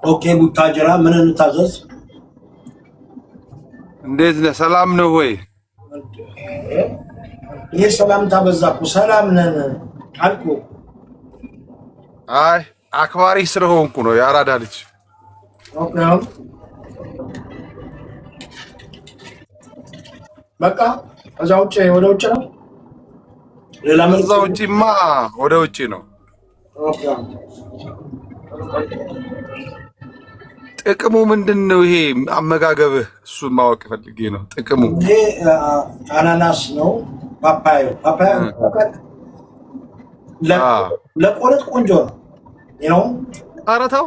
Okay ቡታጅራ ምን እንታዘዝ? እንዴት ነህ? ሰላም ነው ወይ? ይህ ሰላምታ በዛ እኮ። ሰላም ነን አልኩ። አይ አክባሪ ስለሆንኩ ነው። የአራዳ ልጅ። Okay፣ በቃ እዛ ውጭ ወደ ውጭ ነው። ሌላ ምን? እዛ ውጪማ ወደ ውጪ ነው። Okay። ጥቅሙ ምንድን ነው? ይሄ አመጋገብህ እሱን ማወቅ ፈልጌ ነው። ጥቅሙ። ይሄ አናናስ ነው። ፓፓዮ ፓፓዮ ለቆለጥ ቆንጆ ነው። ኧረ ተው።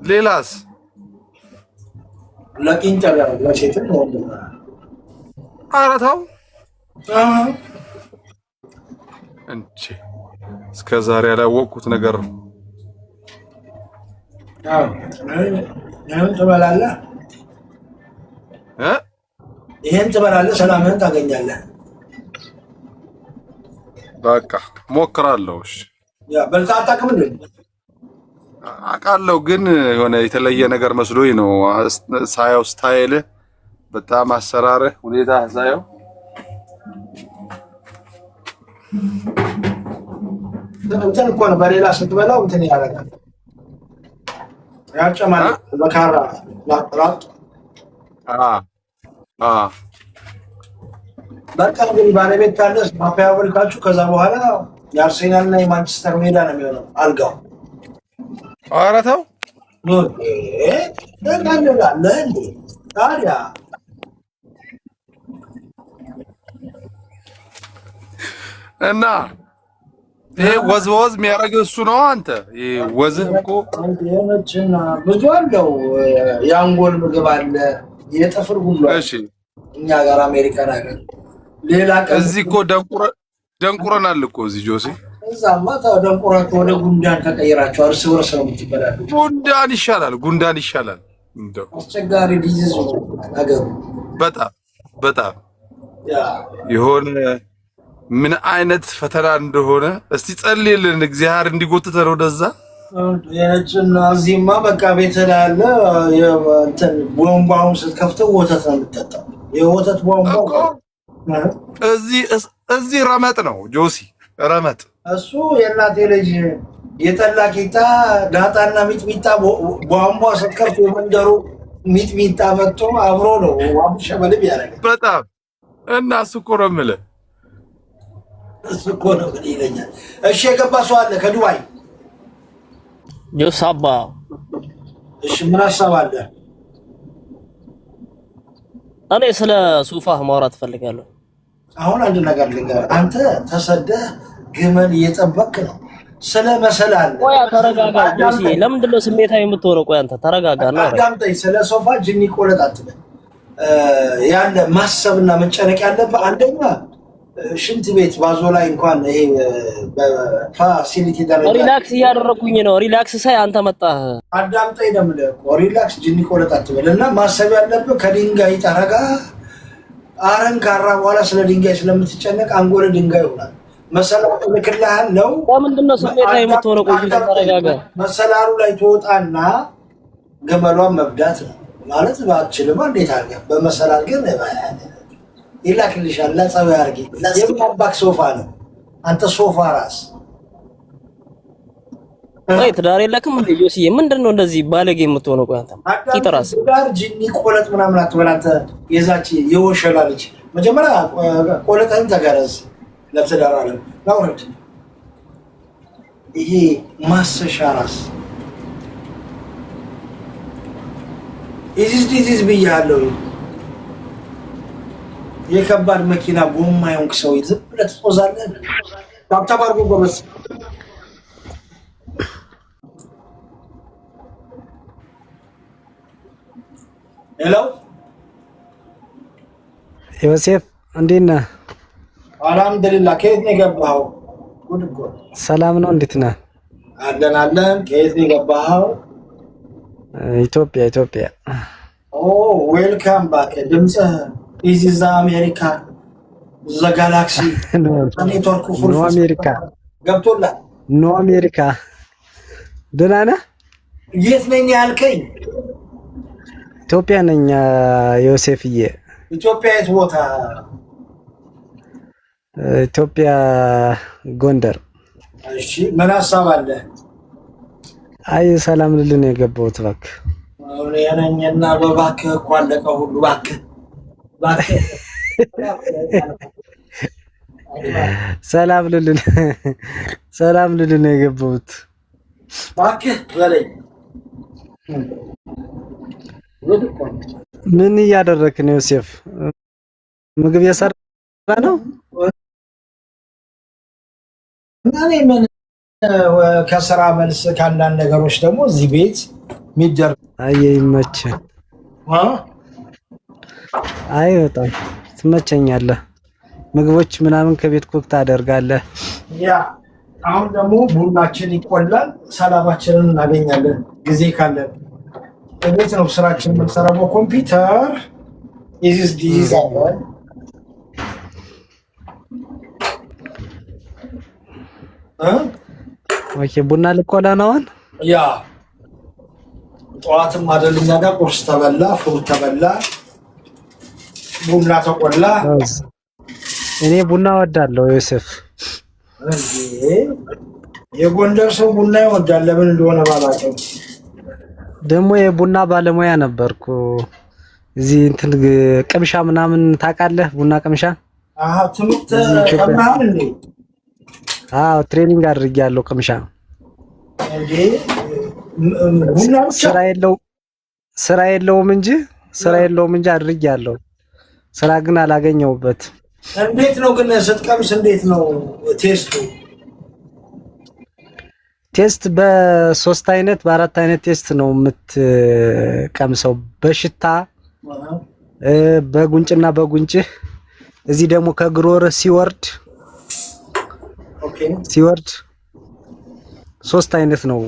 ሌላስ? ለቂንጠር ለሴትም። ኧረ ተው እንጂ እስከ ዛሬ ያላወቅኩት ነገር ነው። ይህን ትበላለህ፣ ይህን ትበላለህ፣ ሰላምህን ታገኛለህ። በቃ ሞክራለሁ። እሺ። በልተህ አታውቅም እንዴ? አውቃለሁ፣ ግን የሆነ የተለየ ነገር መስሎኝ ነው ሳየው፣ style ህ በጣም አሰራርህ፣ ሁኔታ ሳየው። እንትን እኮ ነው፣ በሌላ ስትበላው እንትን ያደርጋል፣ ያጨማል በካራ ራጥ። በቃ እንግዲህ ባለቤት ካለ ፓፓያ በልታችሁ ከዛ በኋላ የአርሴናል እና የማንቸስተር ሜዳ ነው የሚሆነው አልጋው። ኧረ ተው። እንዴ ታዲያ። እና ይሄ ወዝ ወዝ የሚያደርገው እሱ ነው። አንተ ይሄ ወዝህ እኮ የመችና ብዙ አለው። የአንጎል ምግብ አለ፣ የጥፍር ሁሉ እሺ፣ እኛ ጋር አሜሪካን ሀገር ሌላ ቀን። እዚህ እኮ ደንቁረናል እኮ እዚህ ጆሲ። እዛማ ደንቁራችሁ ወደ ጉንዳን ተቀይራችሁ እርስ በርስ ነው የምትበላሉ። ጉንዳን ይሻላል፣ ጉንዳን ይሻላል። እንደው አስቸጋሪ disease ሀገሩ። በጣም በጣም የሆነ ምን አይነት ፈተና እንደሆነ እስቲ ጸልይልን፣ እግዚአብሔር እንዲጎትተን ወደዛ። የነጭና እዚህማ በቃ ቤት ላይ ያለ እንትን ቧንቧውን ስትከፍተው ወተት ነው የምትጠጣው። የወተት ቧንቧ። እዚህ ረመጥ ነው ጆሲ፣ ረመጥ። እሱ የእናቴ ልጅ የጠላ ቂጣ ዳጣና ሚጥሚጣ ቧንቧ ስትከፍት የመንደሩ ሚጥሚጣ መጥቶ አብሮ ነው ሸበልብ ያደርጋል። በጣም እና እሱ እኮ ነው የምልህ። እሱ እኮ ነው ምን ይለኛል። እሺ የገባ ሰው አለ ከዱባይ? ጆስ አባ። እሺ ምን ሀሳብ አለ? እኔ ስለ ሱፋህ ማውራት እፈልጋለሁ። አሁን አንድ ነገር ልንገርህ። አንተ ተሰደህ ግመል እየጠበክ ነው። ስለ መሰላል ቆይ ተረጋጋ ጆሲ። ለምንድን ነው ስሜታዊ የምትሆነው? ቆይ አንተ ተረጋጋ ነው። አዳምጠኝ። ስለ ሶፋ ጅኒ ቆለጥ አትበል። ያለ ማሰብና መጨነቅ ያለብህ አንደኛ ሽንት ቤት ባዞ ላይ እንኳን ይሄ በ facility ደረጃ Relax እያደረኩኝ ነው። Relax ሳይ አንተ መጣህ። አዳምጠኝ ነው የምልህ እኮ። Relax፣ ጅኒ ቆለጥ አትበል። እና ማሰብ ያለብህ ከድንጋይ ጠረጋ አረን ካራ በኋላ ስለ ድንጋይ ስለምትጨነቅ አንጎል ድንጋይ ይሆናል። መሰላሉ እልክልሃለሁ። ለምንድን ነው ስሜታዊ የምትሆነው? ቆይ ተረጋጋ። መሰላሉ ላይ ትወጣና ግመሏን መብዳት ነው ማለት ባትችልማ እንዴት አድርገህ በመሰላል ግን ይላክልሻል። ለጸባይ አድርጌ የምን ሶፋ ነው አንተ ሶፋ ራስ። ቆይ ትዳር የለክም እንዴ ጆሲዬ? ምንድን ነው እንደዚህ ባለጌ የምትሆነው? ቆይ አንተ ቂጥ ራስ። ትዳር ጅኒ ቆለጥ ምናምን አትበል አንተ የዛች የወሸላ ልጅ። መጀመሪያ ቆለጥህን ተገረዝ። ለትዳር አለ ላውረድ ይሄ ማሰሻ ራስ ኢዚስ disease ብያለሁ። የከባድ መኪና ጎማ የሆንክ ሰው ዝም ብለህ ትጦዛለህ። Tap tap አድርጎ ጎበዝ። Hello። ዮሴፍ እንዴት ነህ? አልሐምዱሊላህ። ከየት ነው የገባኸው? ጉድ እኮ። ሰላም ነው። እንዴት ነህ? አለን አለን። ከየት ነው የገባኸው? ኢትዮጵያ ኢትዮጵያ። Oh, welcome back። ድምፅህ is the አሜሪካ the galaxy network full No አሜሪካ ገብቶላል። No አሜሪካ። ደህና ነህ? የት ነኝ ያልከኝ? ኢትዮጵያ ነኝ ዮሴፍዬ። ኢትዮጵያ የት ቦታ? ኢትዮጵያ ጎንደር። እሺ ምን ሀሳብ አለ? አይ ሰላም ልልህ ነው የገባሁት። እባክህ የነኝና በባክህ እኮ አለቀ ሁሉ። እባክህ እባክህ ሰላም ልልህ ሰላም ልልህ ነው የገባሁት። እባክህ በለኝ። ምን እያደረክ ነው ዮሴፍ? ምግብ እየሰራ ነው? እኔ ምን ከስራ መልስ ከአንዳንድ ነገሮች ደግሞ እዚህ ቤት የሚደረግ አይ ይመችህ። አይ በጣም ትመቸኛለህ። ምግቦች ምናምን ከቤት cook ታደርጋለህ። Yeah፣ አሁን ደግሞ ቡናችን ይቆላል፣ ሰላማችንን እናገኛለን። ጊዜ ካለን ቤት ነው ስራችን የምንሰራው በኮምፒውተር ዲዚዝ ዲዚዝ አለ። Okay፣ ቡና ልቆላ ነው አሁን? Yeah፣ ጠዋትም አይደል እኛ ጋር ቁርስ ተበላ፣ fruit ተበላ፣ ቡና ተቆላ። እኔ ቡና እወዳለሁ ዮሴፍ። የጎንደር ሰው ቡና ይወዳል፣ ለምን እንደሆነ ባላውቅም። ደግሞ የቡና ባለሙያ ነበርኩ። እዚህ እንትን ቅምሻ ምናምን ታውቃለህ? ቡና ቅምሻ። አሃ፣ ትምህርት ተምረሃል እንዴ? አዎ፣ training አድርጌያለሁ። ቅምሻ እንዴ ቡና ብቻ ስራ የለው ስራ የለውም እንጂ ስራ የለውም እንጂ አድርጌያለሁ። ስራ ግን አላገኘሁበት። እንዴት ነው ግን ስትቀምስ እንዴት ነው taste ኡ? Taste በሶስት አይነት በአራት አይነት taste ነው የምትቀምሰው። በሽታ በጉንጭና በጉንጭህ እዚህ ደግሞ ከግሮር ሲወርድ ሲወርድ ሶስት አይነት ነው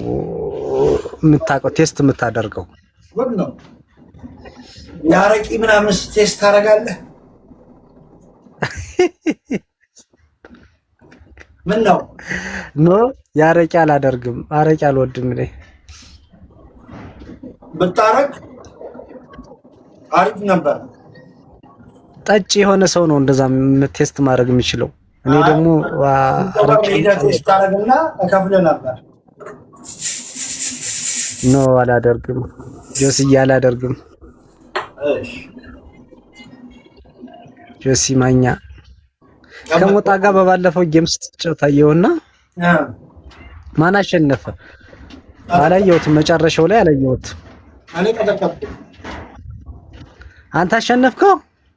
የምታውቀው taste የምታደርገው። ጉድ ነው። የአረቂ ምናምን taste ታደርጋለህ? ምን ነው? No፣ የአረቂ አላደርግም። አረቂ አልወድም እኔ። ብታረግ አሪፍ ነበር። ጠጭ የሆነ ሰው ነው እንደዛ taste ማድረግ የሚችለው። እኔ ደግሞ አረቂ taste ታደርግና እከፍልህ ነበር። No፣ አላደርግም ጆስዬ፣ አላደርግም። እሺ ጆሲ ማኛ ከሞጣ ጋር በባለፈው game ስትጫወት አየሁና ማን አሸነፈ? አላየሁትም። መጨረሻው ላይ አላየሁትም። እኔ ቀጠቀጥኩ። አንተ አሸነፍከው?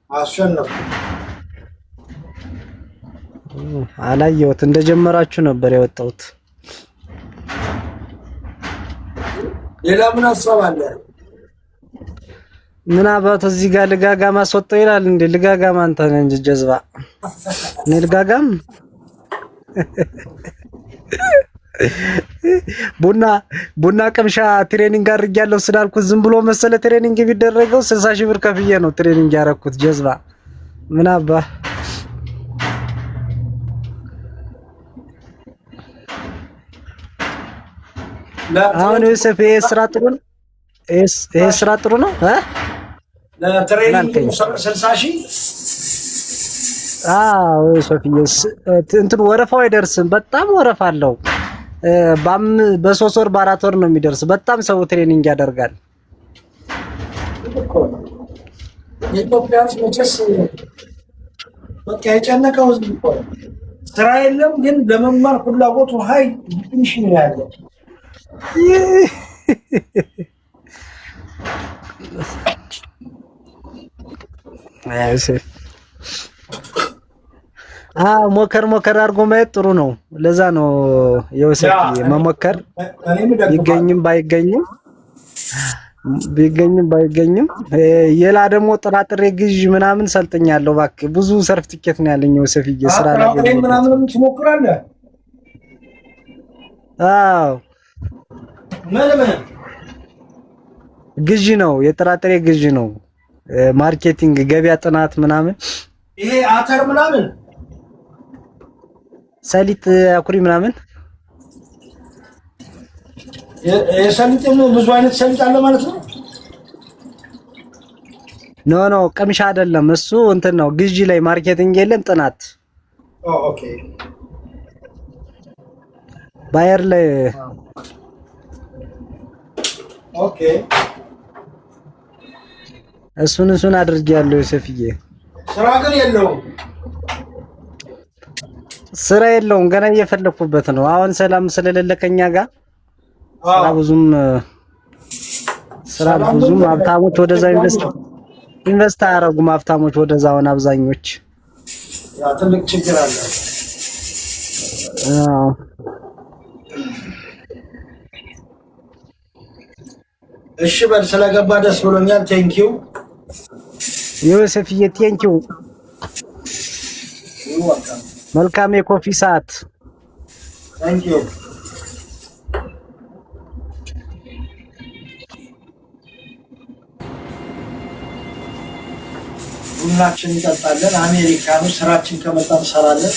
አሸነፍኩ። አላየሁት። እንደጀመራችሁ ነበር የወጣሁት። ሌላ ምን ሀሳብ አለ? ምን አባቱ እዚህ ጋር ልጋጋም አስወጣው ይላል እንዴ? ልጋጋም አንተ ነህ እንጂ ጀዝባ። እኔ ልጋጋም ቡና ቡና ቅምሻ training አድርጌያለሁ ስላልኩት ዝም ብሎ መሰለ training ቢደረገው? 60,000 ብር ከፍዬ ነው training ያደረኩት። ጀዝባ ምን አባ አሁን ዮሴፍ ይሄ ስራ ጥሩ ነው። ይሄ ስራ ጥሩ ነው እ ለ training 60,000? አዎ ዮሴፍዬ፣ እንትን ወረፋው አይደርስም። በጣም ወረፋ አለው። በ3 ወር በ4 ወር ነው የሚደርስ። በጣም ሰው training ያደርጋል። የኢትዮጵያ ሕዝብ መቼስ በቃ የጨነቀው ሕዝብ እኮ ነው። ስራ የለም፣ ግን ለመማር ፍላጎቱ high ትንሽ ነው ያለው። ዮሴፍ ሞከር ሞከር አድርጎ ማየት ጥሩ ነው። ለዛ ነው ዮሴፍ መሞከር ቢገኝም ባይገኝም ቢገኝም ባይገኝም። ሌላ ደግሞ ጥራጥሬ ግዥ ምናምን ሰልጥኛለሁ። እባክህ ብዙ ሰርቲፊኬት ነው ያለኝ ዮሴፍዬ። ስራ ጥራጥሬ ምናምንም ትሞክራለህ? አዎ። ምን ምን? ግዢ ነው፣ የጥራጥሬ ግዢ ነው። Marketing፣ ገበያ ጥናት ምናምን። ይሄ አተር ምናምን? ሰሊጥ፣ አኩሪ ምናምን። የሰሊጥም ብዙ አይነት ሰሊጥ አለ ማለት ነው። No, ቅምሻ አይደለም እሱ፣ እንትን ነው፣ ግዢ ላይ marketing የለም፣ ጥናት። Okay. Buyer ላይ። Okay. እሱን አድርጌያለሁ ዮሴፍዬ። ስራ ግን የለውም። ስራ የለውም፣ ገና እየፈለኩበት ነው። አሁን ሰላም ስለሌለ ከኛ ጋር ስራ ብዙም ስራ ብዙም ሀብታሞች ወደዛ invest አያደርጉም። ሀብታሞች ወደዛ አሁን አብዛኞች። ያ ትልቅ ችግር አለ። አዎ። እሺ በል፣ ስለገባ ደስ ብሎኛል። Thank you. ዮሴፍዬ፣ thank you። መልካም የ coffee ሰዓት። Thank you. ቡናችን እንጠጣለን። አሜሪካኑ ስራችን ከመጣ እንሰራለን።